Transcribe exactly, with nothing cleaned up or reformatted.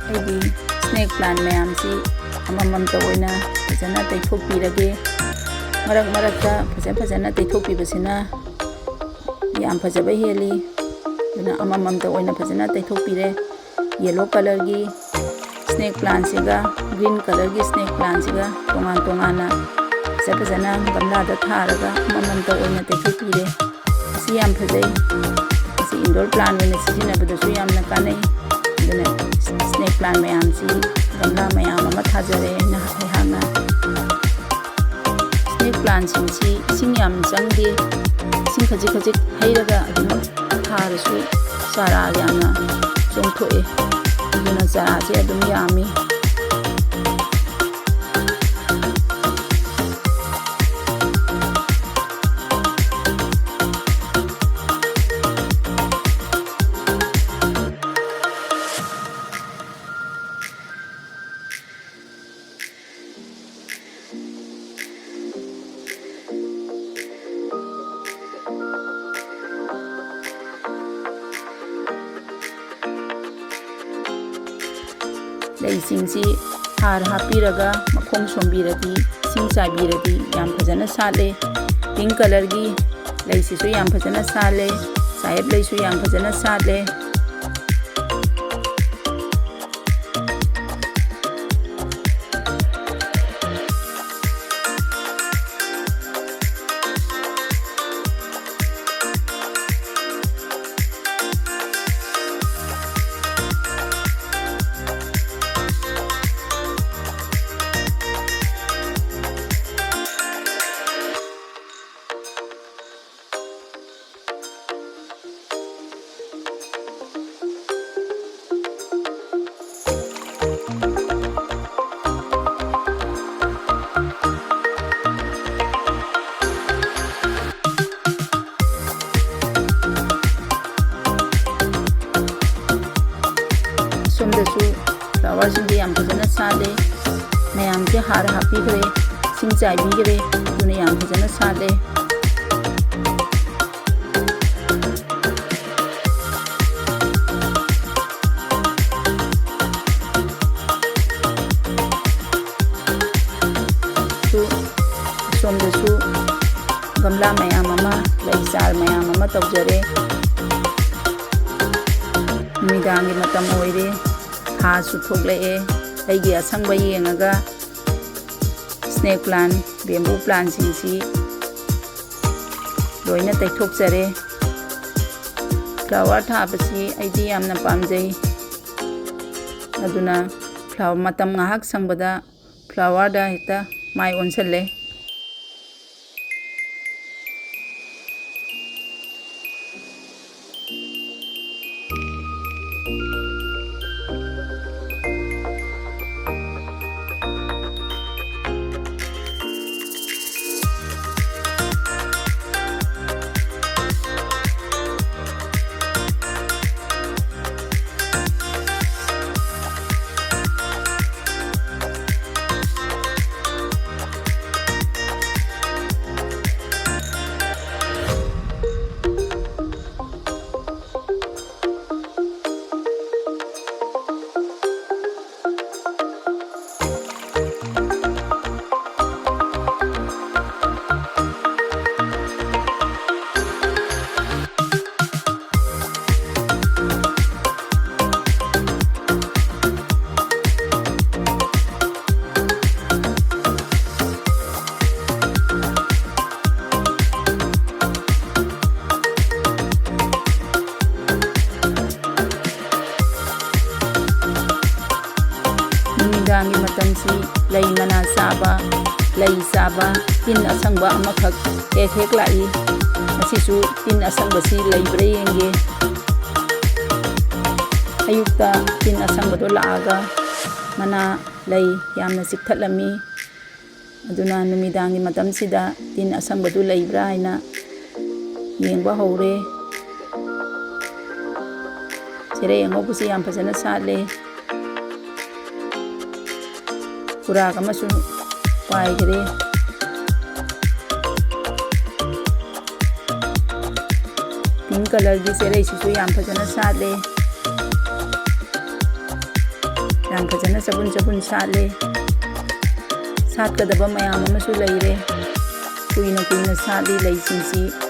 ꯑꯩꯗꯤ snake plant ꯃꯌꯥꯝꯁꯤ ꯑꯃꯃꯝꯇ ꯑꯣꯏꯅ ꯐꯖꯅ ꯇꯩꯊꯣꯛꯄꯤꯔꯒꯦ꯫ ꯃꯔꯛ ꯃꯔꯛꯇ ꯐꯖ ꯐꯖꯅ ꯇꯩꯊꯣꯛꯄꯤꯕꯁꯤꯅ ꯌꯥꯝ ꯐꯖꯕ ꯍꯦꯜꯂꯤ꯫ ꯑꯗꯨꯅ ꯑꯃꯃꯝꯇ ꯑꯣꯏꯅ ꯐꯖꯅ ꯇꯩꯊꯣꯛꯄꯤꯔꯦ꯫ Yellow colourꯒꯤ snake plantꯁꯤꯒ green colourꯒꯤ snake plantꯁꯤꯒ ꯇꯣꯉꯥꯟ ꯇꯣꯉꯥꯟꯅ ꯐꯖ ꯐꯖꯅ ꯒꯝꯂꯥꯗ ꯊꯥꯔꯒ ꯑꯃꯃꯝꯇ ꯑꯣꯏꯅ ꯇꯩꯊꯣꯛꯄꯤꯔꯦ꯫ ꯑꯁꯤ ꯌꯥꯝ ꯐꯖꯩ꯫ ꯑꯁꯤ indoor plant ꯑꯣꯏꯅ ꯁꯤꯖꯤꯟꯅꯕꯗꯁꯨ ꯌꯥꯝꯅ ꯀꯥꯟꯅꯩ꯫ ꯑꯗꯨꯅ snake plant ꯃꯌꯥꯝꯁꯤ ꯒꯝꯂꯥ ꯃꯌꯥꯝ ꯑꯃ ꯊꯥꯖꯔꯦ ꯑꯩꯅ, ꯑꯩꯍꯥꯛꯅ꯫ Snake plantꯁꯤꯡꯁꯤ ꯏꯁꯤꯡ ꯌꯥꯝ ꯆꯪꯗꯦ꯫ ꯏꯁꯤꯡ ꯈꯖꯤꯛ ꯈꯖꯤꯛ ꯍꯩꯔꯒ ꯑꯗꯨꯝ ꯊꯥꯔꯁꯨ ꯆꯥꯔꯥ ꯌꯥꯝꯅ ꯆꯣꯡꯊꯣꯛꯑꯦ꯫ ꯑꯗꯨꯅ ꯆꯥꯔꯥꯁꯦ ꯑꯗꯨꯝ ꯌꯥꯝꯃꯤ꯫ ꯂꯩꯁꯤꯡꯁꯤ ꯍꯥꯔ ꯍꯥꯞꯄꯤꯔꯒ ꯃꯈꯣꯡ ꯁꯣꯝꯕꯤꯔꯗꯤ, ꯏꯁꯤꯡ ꯆꯥꯏꯕꯤꯔꯗꯤ ꯌꯥꯝ ꯐꯖꯅ ꯁꯥꯠꯂꯦ꯫ Pink colourꯒꯤ ꯂꯩꯁꯤꯁꯨ ꯌꯥꯝ ꯐꯖꯅ ꯁꯥꯠꯂꯦ꯫ ꯆꯥꯌꯦꯞ ꯂꯩꯁꯨ ꯌꯥꯝ ꯐꯖꯅ ꯁꯥꯠꯂꯦ꯫ ꯁꯣꯝꯗꯁꯨ flowerꯁꯤꯡꯁꯦ ꯌꯥꯝ ꯐꯖꯅ ꯁꯥꯠꯂꯦ꯫ ꯃꯌꯥꯝꯁꯦ ꯍꯥꯔ ꯍꯥꯞꯄꯤꯈ꯭ꯔꯦ, ꯏꯁꯤꯡ ꯆꯥꯏꯕꯤꯈ꯭ꯔꯦ, ꯑꯗꯨꯅ ꯌꯥꯝ ꯐꯖꯅ ꯁꯥꯠꯂꯦ꯫ ꯗꯁꯨ ꯒꯝꯂꯥ ꯃꯌꯥꯝ ꯑꯃ, ꯂꯩ ꯆꯥꯔ ꯃꯌꯥꯝ ꯑꯃ ꯇꯧꯖꯔꯦ꯫ ꯅꯨꯃꯤꯗꯥꯡꯒꯤ ꯃꯇꯝ ꯑꯣꯏꯔꯦ, ꯊꯥꯁꯨ ꯊꯣꯛꯂꯛꯑꯦ꯫ ꯑꯩꯒꯤ ꯑꯁꯪꯕ ꯌꯦꯡꯉꯒ snake plant, bamboo plantꯁꯤꯡꯁꯤ ꯂꯣꯏꯅ ꯇꯩꯊꯣꯛꯆꯔꯦ꯫ Flower ꯊꯥꯕꯁꯤ ꯑꯩꯗꯤ ꯌꯥꯝꯅ ꯄꯥꯝꯖꯩ꯫ ꯑꯗꯨꯅ flower ꯃꯇꯝ ꯉꯥꯏꯍꯥꯛ ꯁꯪꯕꯗ flowerꯗ ꯍꯦꯛꯇ ꯃꯥꯏ ꯑꯣꯟꯁꯤꯜꯂꯦ꯫ ꯅꯨꯃꯤꯗꯥꯡꯒꯤ ꯃꯇꯝꯁꯤ ꯂꯩ ꯃꯅꯥ ꯆꯥꯕ, ꯂꯩ ꯆꯥꯕ, ꯇꯤꯟ ꯑꯁꯪꯕ ꯑꯃꯈꯛ ꯍꯦꯛ ꯍꯦꯛ ꯂꯥꯛꯏ꯫ ꯃꯁꯤꯁꯨ ꯇꯤꯟ ꯑꯁꯪꯕꯁꯤ ꯂꯩꯕ꯭ꯔꯥ ꯌꯦꯡꯒꯦ꯫ ꯑꯌꯨꯛꯇ ꯇꯤꯟ ꯑꯁꯪꯕꯗꯣ ꯂꯥꯛꯑꯒ ꯃꯅꯥ, ꯂꯩ ꯌꯥꯝꯅ ꯆꯤꯛꯊꯠꯂꯝꯃꯤ꯫ ꯑꯗꯨꯅ ꯅꯨꯃꯤꯗꯥꯡꯒꯤ ꯃꯇꯝꯁꯤꯗ ꯇꯤꯟ ꯑꯁꯪꯕꯗꯨ ꯂꯩꯕ꯭ꯔꯥ ꯍꯥꯏꯅ ꯌꯦꯡꯕ ꯍꯧꯔꯦ꯫ ꯆꯦꯔꯩ ꯑꯉꯧꯕꯁꯤ ꯌꯥꯝ ꯐꯖꯅ ꯁꯥꯠꯂꯦ꯫ ꯈꯨꯔꯥꯛ ꯑꯃꯁꯨ ꯄꯥꯏꯈ꯭ꯔꯦ꯫ Pink colourꯒꯤ ꯆꯦꯔꯩꯁꯤꯁꯨ ꯌꯥꯝ ꯐꯖꯅ ꯁꯥꯠꯂꯦ꯫ ꯌꯥꯝ ꯐꯖꯅ ꯆꯕꯨꯟ ꯆꯕꯨꯟ ꯁꯥꯠꯂꯦ꯫ ꯁꯥꯠꯀꯗꯕ ꯃꯌꯥꯝ ꯑꯃꯁꯨ ꯂꯩꯔꯦ꯫ ꯀꯨꯏꯅ ꯀꯨꯏꯅ ꯁꯥꯠꯂꯤ ꯂꯩꯁꯤꯡꯁꯤ꯫